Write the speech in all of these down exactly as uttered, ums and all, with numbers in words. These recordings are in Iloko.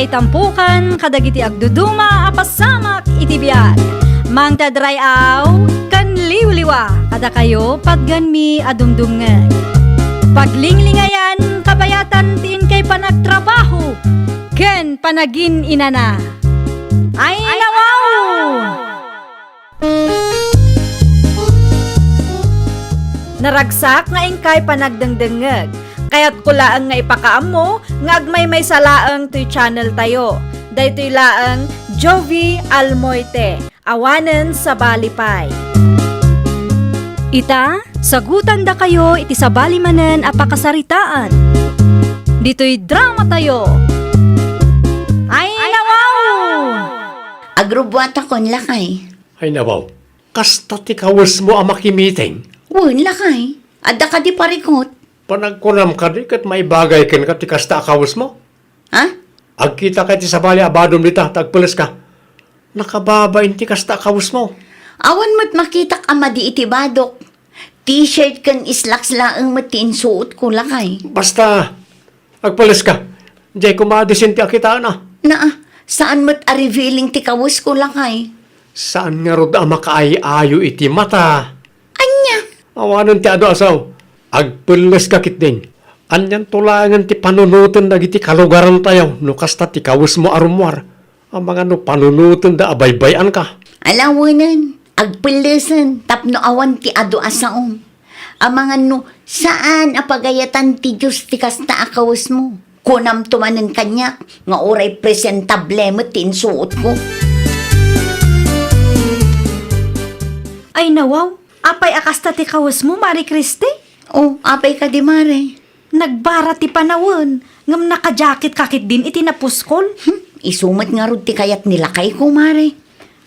Itampukan kadagiti agduduma a pasamak iti biag. Mangted ray-aw ken liwliwa kadakayo patgenmi a dumdumngeg. Paglinglingayan kabayatan ti inkay panagtrabaho ken panagin-inana. Ay, nawaw! Naragsak nga inkay panagdengdengngeg. Kayatko laeng nga ipakaammo nga agmaymaysa laeng toy channel tayo. Daytoy laeng Jovie Almoite, awanen sabali pay. Ita, sagutandakayo iti sabali manen a pakasaritaan. Ditoy drama tayo. Ay, nawaw! Agrubbuatakon, lakay. Ay, nawaw. Kasta ti kawesmo a makimiting? Wen, lakay. Adda kadi parikut? Panagkunam kadi ket maibagay kenka ti kasta a kawesmo? Ha? Agkitaka iti sabali a badom dita, ta agpeleska. Nakababain ti kasta a kawesmo. Awan met makitak a madi iti badok. T-shirt ken slacks laeng met ti insuotko, lakay. Basta, agpeleska. Diay koma a disin ti akitaen a. Naa, saan met a revealing ti kawesko, lakay. Saan ngarud a makaay-ayo iti mata. Ania? Awanen ti adu a sao. Agpelleska ketdin. Anianto laengen ti panunoten dagiti kalugarantayo no kasta ti kawesmo a rummuar? Amangan no panunotenda a baybay-anka. Alawenen, agpellesen tapno awan ti adu a saom. Amangan no saan a pagayatan ti Dios ti kasta a kawesmo. Kunamto manen kaniak nga uray presentable met ti insuotko. Ay, nawaw, apay a kasta ti kawesmo, Mare Christy? Oh, apay kadi, Mare? Nagbara ti panawen, ngem nakajacket ka ketdin iti napuskol. Hmm, isu met ngarud ti kayat ni lakayko, Mare.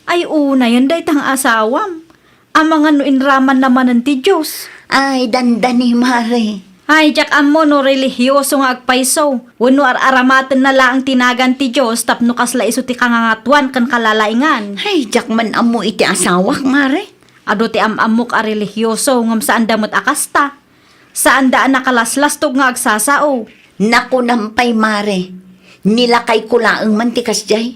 Ay, unayen dayta nga asawam. Amangan no inramanna manen ti Dios. Ay, dandani, Mare. Ay, diak ammo no relihioso nga agpayso, wenno ar-aramatenna laeng ti nagan ti Dios tapno kasla isu ti kangangatuan ken kalalaingan. Ay, diak man ammo iti asawak, Mare. Adu ti am-ammok a relihioso ngem saanda met a kasta. Saanda a nakalaslastog nga agsasao. Nakunam pay, Mare. Ni lakayko laeng man ti kasdiay.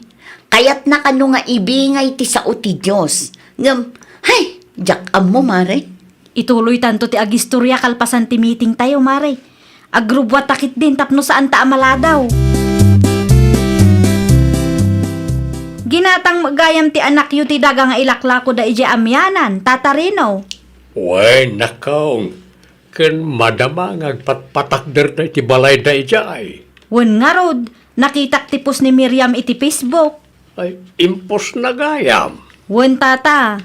Kayatna kano nga ibingay ti sao ti Dios. Ngem, hay, diak ammo, Mare. Ituloytanto ti agistoria kalpasan ti meeting tayo, Mare. Agrubbuatta ketdin tapno saanta a maladaw. Ginatang met gayam ti anakyo ti daga nga ilaklakoda idiay amianan, Tata Rino. Wen, nakong, ken madama nga agpatpatakderda iti balayda idiay. Wen ngarud, nakitak ti post ni Miriam iti Facebook. Ay, impostna gayam. Wen, Tata,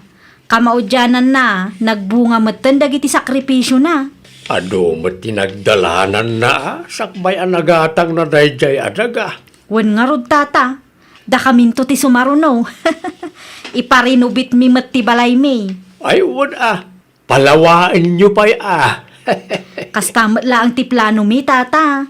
kamaudiananna, nagbunga metten dagiti sakripisiona. Adu met ti nagdalananna, a, sakbay a nagatangna daydiay a daga. Wen ngarud, Tata, dakaminto ti sumaruno. Iparinubitmi met ti balaymi. Ay, wen a, palawaenyo pay a. Kasta met laeng ti planomi, Tata.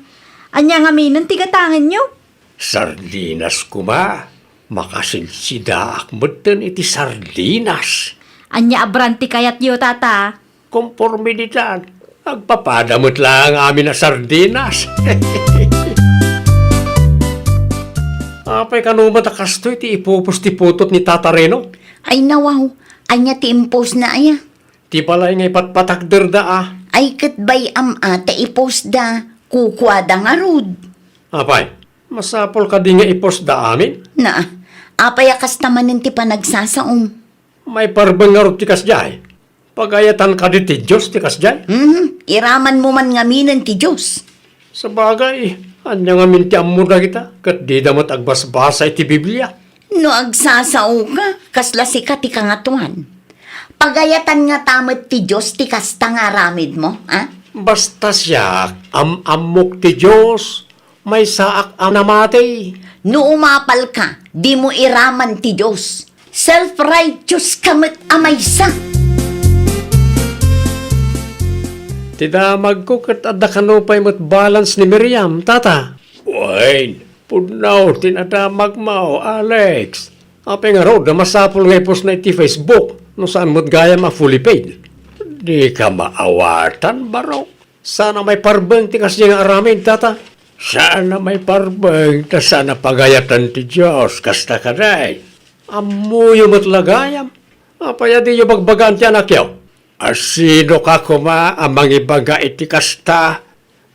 Ania ngaminen ti gatangenyo? Sardinas koma. Makasidsidaak metten iti sardinas. Ania a brand ti kayatyo, Tata? Konforme ditan. Agpapada met laeng amin a sardinas. Apay kano met a kastoy ti ipupos ti putot ni Tata Reno? Ay, nawaw, ania ti impostna aya? Ti balay nga ipatpatakderda a. Ay, ket bay-am a ta ipostda, kukuada ngarud. Apay, masapul kadi nga ipostda amin? Naa, apay a kasta manen ti panagsasaom? Maiparbeng ngarud ti kasdiay? Pagayatan kadi ti Dios ti kasdiay? Mhm, iramanmo man ngaminen ti Dios. Sabagay, ania ngamin ti ammo dagita, ket dida met agbasbasa iti Biblia? No agsasaoka, kasla sika ti kangatoan. Pagayatan ngata met ti Dios ti kasta nga aramidmo, a? Basta siak, am-ammok ti Dios, maysaak a namati. No umapalka, dimo iraman ti Dios. Self-righteous ka met a maysa. Ti damagko ket adda kano pay met balance ni Miriam, Tata. Wen, pudno ti nadamagmo, Alex. Apay ngarud a masapul nga ipostna iti Facebook no saan met gayam a fully paid? Dika maawatan, barok. Saan a maiparbeng ti kasdiay nga aramid, Tata. Saan a maiparbeng ta saan a pagayatan ti Dios, kasta kadi? Ammoyo met la gayam. Apay a diyo bagbagaan ti anakyo? Asino ka koma a mangibaga iti kasta?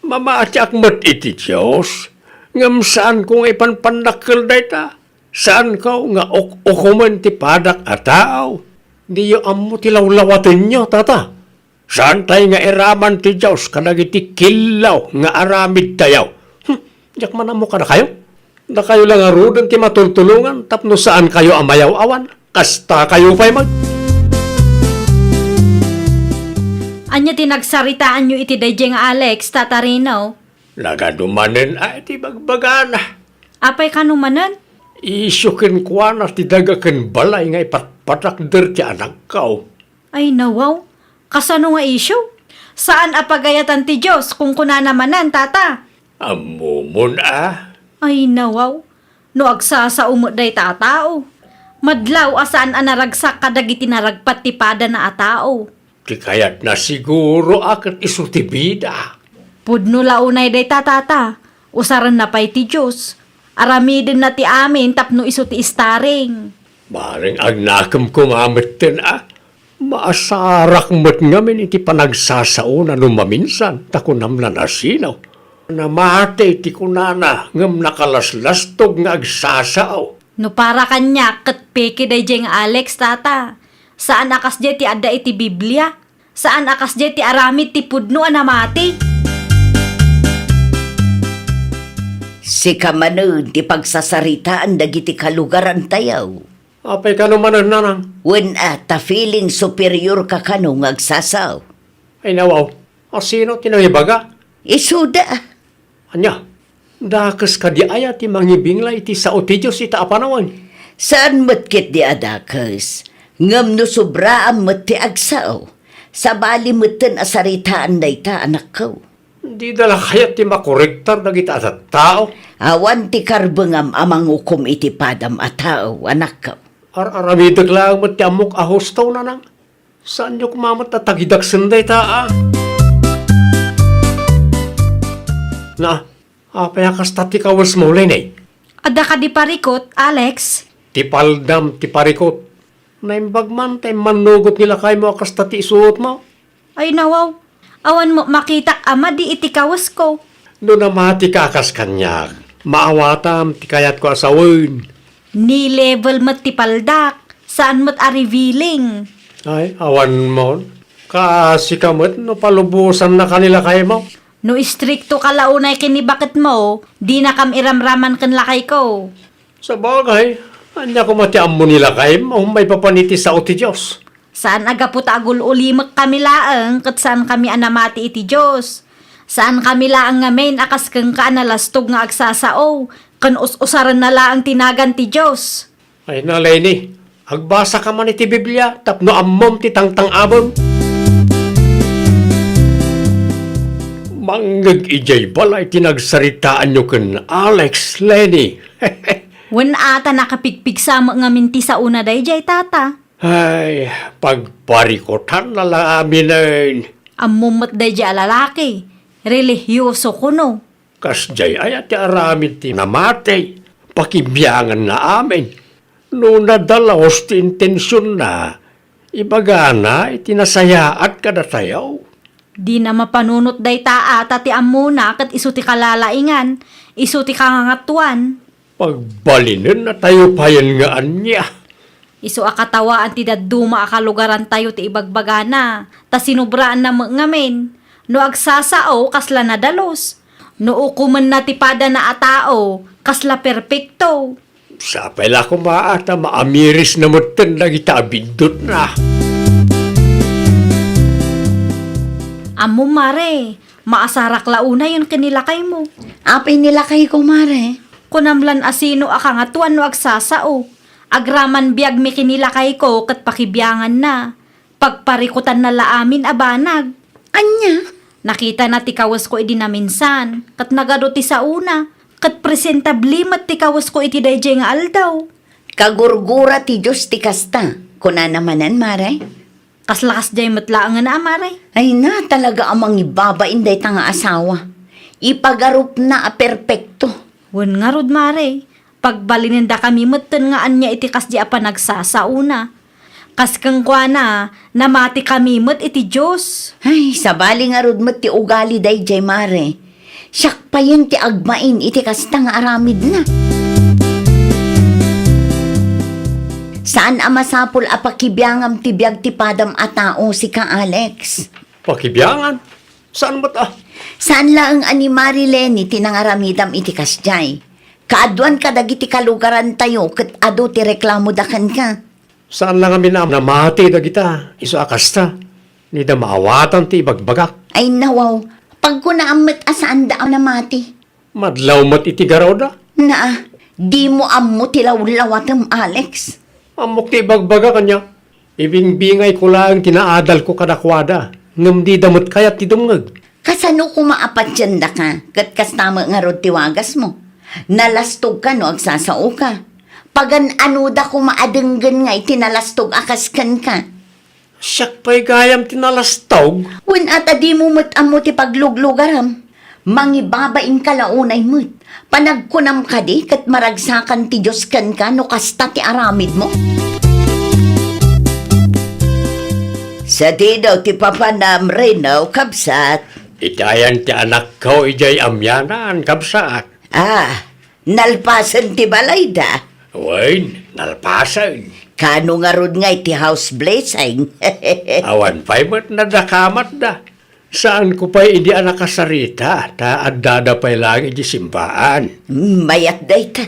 Mamatiak met iti Dios, ngem saanko nga ipanpannakkel dayta. Saanko nga uk-ukomen ti padak a tao. Diyo ammo ti lawlawatenyo, tata. Saantay nga iraman ti Dios kadagiti killaw nga aramidtayo. Hmm, diak man ammo kadakayo. Dakayo la ngaruden ti matultulongan tapno saankayo a mayaw-awan. Kastakayo pay met. Ania ti nagsaritaanyo iti daydiay nga Alex, Tata Rino? Nagadu manen a iti bagbagana. Apay kano manen? Isyu kenkuana ti daga ken balay nga ipatpatakder ti anakko. Ay, nawaw. Kasano nga isyu? Saan a pagayatan ti Dios, kunkunana manen, Tata. Ammomon a? Ay, nawaw. No agsasao met dayta a tao, madlaw a saan a naragsak kadagiti naragpat ti padana a tao. Ti kayatna siguro a ket isu ti bida. Pudno la unay dayta, Tata. Usarenna pay ti Dios. Aramidenna ti amin tapno isu ti istaring. Bareng agnakem koma metten a. Maasarak met ngamin iti panagsasaona no maminsan, ta kunam la nasino. Namati ti kunana, ngem nakalaslastog nga agsasao. No para kaniak, ket peke daydiay nga Alex, Tata. Saan a kasdiay ti adda iti Biblia. Saan a kasdiay ti aramid ti pudno a namati. Sika manen ti pagsasaritaan dagiti kalugarantayo. Apay kano manen, nanang? Wen a, ta feeling superior ka kano nga agsasao. Ay, nawaw. Asino ti nangibaga? Isuda. Ania? Dakes kadi aya ti mangibingla iti sao ti Dios ita a panawen? Saan met ketdi a dakes. Ngem no sobraan met ti agsao, sabali metten a saritaan dayta, anakko. Dida la kayat ti makorektar dagiti a tattao? Awan ti karbengam a mangukom iti padam a tao, anakko. Ar-aramidek laeng met ti ammok a husto, nanang. Saanyo koma met a tagidaksen dayta a. Na, apay a kasta ti kawesmo, Leni? Adda kadi parikut, Alex? Ti paldam ti parikut. Naimbag man ta immannugot ni lakaymo a kasta ti isuotmo. Ay, nawaw. Awan met makitak a madi iti kawesko. No namatika a kas kaniak, maawatam ti kayatko a sawen. Ni level met ti paldak, saan met a revealing. Ay, awan mo. Kaasika met no palubosannaka ni lakaymo. No istrikto ka la unay ken ni baketmo, dinakam iramraman ken lakayko. Sabagay, ania koma ti ammo ni lakaymo maipapan iti sao ti Dios? Saan a gapu ta agul-ulimekkami laeng ket saankami a namati iti Dios. Saankami laeng ngamin a kas kenka a nalastog nga agsasao, ken us-usarenna laeng ti nagan ti Dios. Ay na, Leni, agbasaka man iti Biblia tapno ammom ti tangtang-abem. Mangngeg idiay balay ti nagsaritaanyo ken Alex, Leni. Wen a, ta nakapigpigsa met ngamin ti saona daydiay, Tata. Ay, pagparikutanna la aminen. Ammom met daydiay a lalaki, relihioso kuno. Kasdiay aya ti aramid ti namati, pakibianganna amin. No nadalus ti intensionna, ibagana iti nasayaat kadatayo. Dina mapanunot dayta a ta ti ammona ket isu ti kalalaingan, isu ti kangangatuan. Pagbalinennatayo payen nga ania? Isu a katawaan ti dadduma a kalugarantayo ti ibagbagana, ta sinobraanna met ngamin. No agsasao, kasla nadalus. No ukomenna ti padana a tao, kasla perpekto. Sapay la koma a ta maamirisna metten dagita a biddutna. Ammom, Mare, maasarak la unayen ken ni lakaymo. Apay ni lakayko, Mare? Kunam lan a sino a kangatuan no agsasao. Agraman biagmi ken ni lakayko ket pakibianganna. Pagparikutanna la amin a banag. Ania? Nakitana ti kawesko idi naminsan, ket nagadu ti saona, ket presentable met ti kawesko iti daydiay nga aldaw. Kagurgura ti Dios ti kasta, kunana manen, Mare. Kasla kasdiay met laengen a, Mare. Ay na, talaga a mangibabain dayta nga asawa. Ipagarupna a perpekto. Wen ngarud, Mare, pagbalinendakami metten nga ania iti kasdi a panagsasaona. Kas kenkuana, namatikami met iti Dios. Ay, sabali ngarud met ti ugali daydiay, Mare. Siak payen ti agbain iti kasta nga aramidna. Saan a masapul a pakibiangam ti biag ti padam a tao, sika, Alex. Pakibiangan? Saan met a? Saan laeng a ni Mari Leni ti nangaramidam iti kasdiay. Kaaduan kadagiti kalugarantayo ket adu ti reklamoda kenka. Saan la ngamin a namati dagita, isu a kasta, ni da maawatan ti ibagbagak. Ay, nawaw, pagkunaam met a saanda a namati. Madlaw met iti garawda. Naa, dimo ammo ti lawlawatem, Alex. Ammok ti ibagbagak, ania? Ibingbingayko laeng ti naadalko kadakuada, ngem dida met kayat ti dumngeg. Kasano koma a patiendaka, ket kasta met ngarud ti wagasmo? Nalastogka no agsasaoka. Pagan-anoda koma a denggen nga iti nalastog a kas kenka. Siak pay gayam ti nalastog? Wen, ata dimo met ammo ti pagluglugaram. Mangibabainka la unay met. Panagkunam kadi ket maragsakan ti Dios kenka no kasta ti aramidmo? Sadino ti papanam, Reno, kabsat? Itayan ti anakko idiay amianan, kabsat. Ah, nalpasen ti balayda? Wen, nalpasen. Kano ngarud nga iti house blessing? Awan pay met nadakamatda. Saanko pay idi a nakasarita, ta addada pay laeng iti simbaan. Mm, mayat dayta.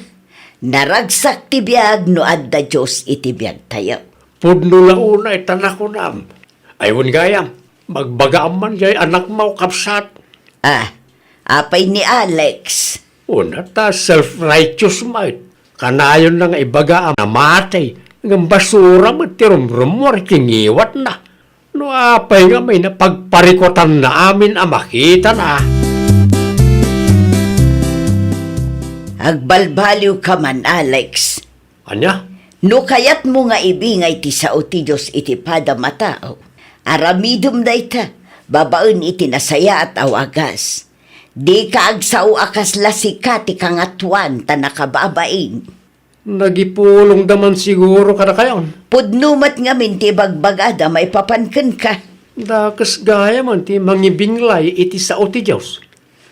Naragsak ti biag no adda Dios iti biagtayo. Pudno la unay ta nakunam. Ay, wen gayam, bagbagaam man jay anakmo, kabsat. Ah, apay ni Alex? Una ta self-righteous met. Kanayonna nga ibaga a namati, ngem basura met ti rumrummuar iti ngiwatna. No apay ngamin a pagparikutanna amin a makitana? Agbalbaliwka man, Alex. Ania? No kayatmo nga ibingay ti sao ti Dios iti padam a tao, aramidem dayta babaen iti nasayaat a wagas. Dika agsao a kasla sika ti kangatoan ta nakababain. Nagipulongda man siguro kadakayon. Pudno met ngamin ti ibagbagada maipapan kenka. Dakes gayam ti mangibinglay iti sao ti Dios.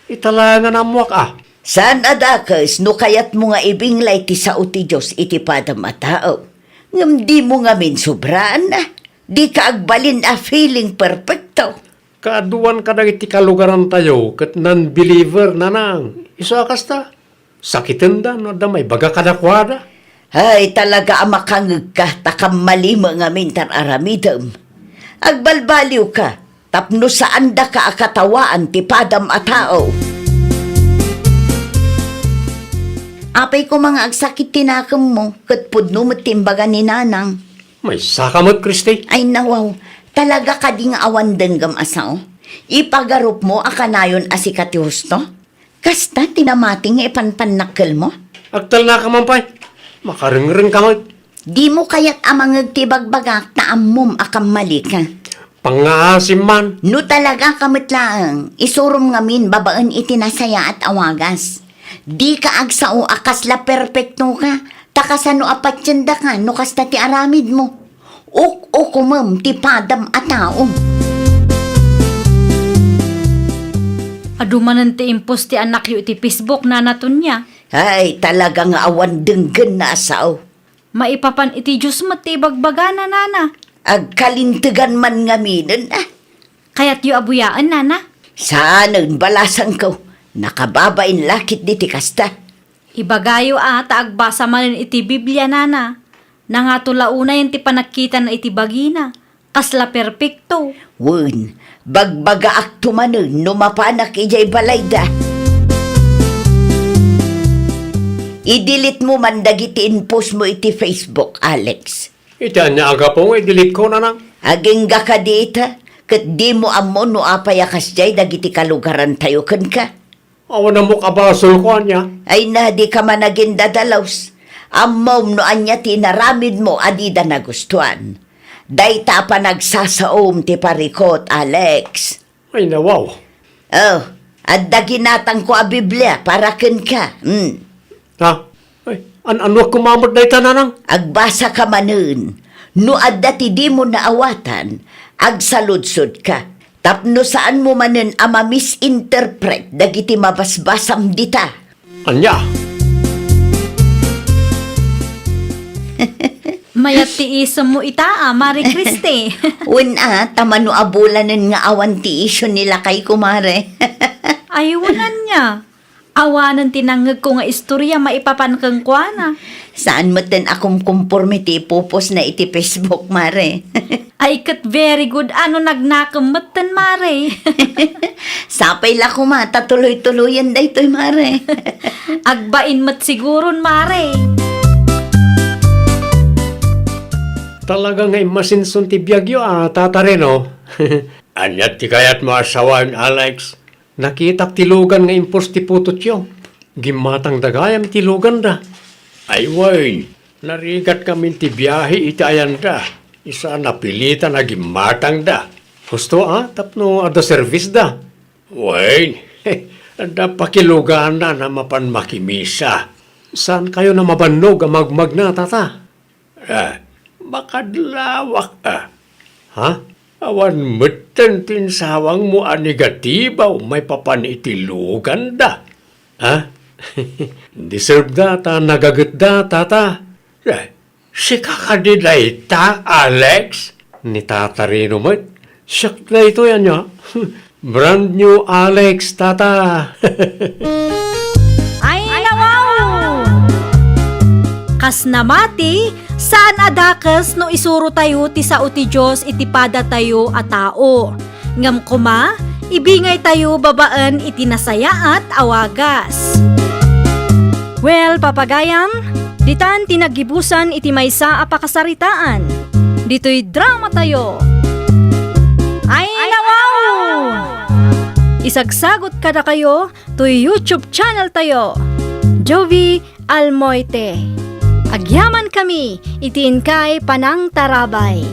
Ita la nga ammoak a. Saan a dakes no kayatmo nga ibinglay ti sao ti Dios iti padam a tao. Ngem dimo ngamin sobraanna. Dika agbalin a feeling perfecto. Kaaduan kadagiti kalugarantayo ket non-believer, nanang. Isu a kasta, sakitenda no adda maibaga kadakuada. Ay, talaga a makangegka, ta kammali met ngamin ti ar-aramidem. Agbalbaliwka, tapno saandaka a katawaan ti padam a tao. Apay koma nga agsakit ti nakemmo, ket pudno met ti imbaga ni Nanang. Maysaka met, Christy. Ay, nawaw. Talaga kadi nga awan denggem a sao? Ipagarupmo a kanayon a sika ti husto? Kasta ti namati nga ipanpannakkelmo? Agtalnaka man pay. Makarengrengka met. Dimo kayat a mangeg ti ibagbagak ta ammom a kammalika. Pangngaasim man. No talagaka met laeng, isurom ngamin babaen iti nasayaat a wagas. Dika agsao a kasla perpektoka, ta kasano a patiendaka no kasta ti aramidmo? Uk-ukomem ti padam a tao. Adu manen ti impost ti anakyo iti Facebook, Nana Tonia. Ay, talaga nga awan denggenna a sao. Maipapan iti Dios met ti ibagbagana, Nana. Agkalintegan man ngaminen, a. Kayatyo a buyaen, Nana? Saanen, balasangko. Nakababain la ketdi ti kasta. Ibagayo a ta agbasa manen iti Biblia, Nana. Nangato la unayen ti panagkitana iti bagina. Kasla perpekto. Wen, bagbagaakto manen no mapanak idiay balayda. I-delete mo man dagiti inpost mo iti Facebook, Alex. Iti ania a gapu nga i-delete ko, Nanang? Agingga kadi ita, ket dimo ammo no apay a kasdiay dagiti kalugarantayo kenka. Awan ammok a basolko, ania? Ay na, dika man agindadalus. Ammom no ania ti inaramidmo a dida nagustuan. Dayta a panagsasaom ti parikut, Alex. Ay, nawaw. Oh, Adda ginatangko a Biblia para kenka. Hmm. Ha? Ay, an-, annuak koma met dayta, nanang? Agbasaka manen. No adda ti dimo naawatan, agsaludsodka. Tapno saanmo manen a ma-misinterpret dagiti mabasbasam dita. Ania? Mayat ti isemmo ita, a, Mare Christy. Wen a, ta mano a bulanen nga awan ti isyu ni lakayko, Mare. Ay, wen ania? Awanen ti nangngegko nga istorya maipapan kenkuana. Saan metten a kumkumporme ti ipupostna iti Facebook, Mare. Ay, ket very good a no nagnakem metten, Mare. Sapay la koma ta tuloy-tuloyen daytoy, Mare. Agbain met siguron, Mare. Talaga nga immasinson ti biagyo, a, Tata Reno. Ania ti kayatmo a sawen, Alex? Nakitak ti lugan nga impost ti putotyo. Gimmatangda gayam ti luganda. Ay wen, narigat ngamin ti biahe iti ayanda. Isu a napilitan a gimmatangda. Husto a, tapno adda servisda. Wen, adda pakiluganan a mapan makimisa. Saankayon a mabannog a magmagna, Tata? Ah, makadlawak a. Ha? Awan metten ti insawangmo a negatibo maipapan iti luganda. Ha? Deserveda ta nagagetda, Tata. Eh, sika kadi dayta, Alex? Ni Tata Rino met. Siak daytoy, ania? Brand new Alex, Tata. Ay, nawaw! Kas namati, saan a dakes no isurotayo ti sao ti Dios iti padatayo a tao. Ngem koma, ibingaytayo babaen iti nasayaat a wagas. Well, papagayam, ditan ti naggibusan iti maysa a pakasaritaan. Ditoy dramatayo. Ay, nawaw! Isagsagot kadakayo toy YouTube channel tayo, Jovi Almoite. Agyaman kami iti inkay panangtarabay.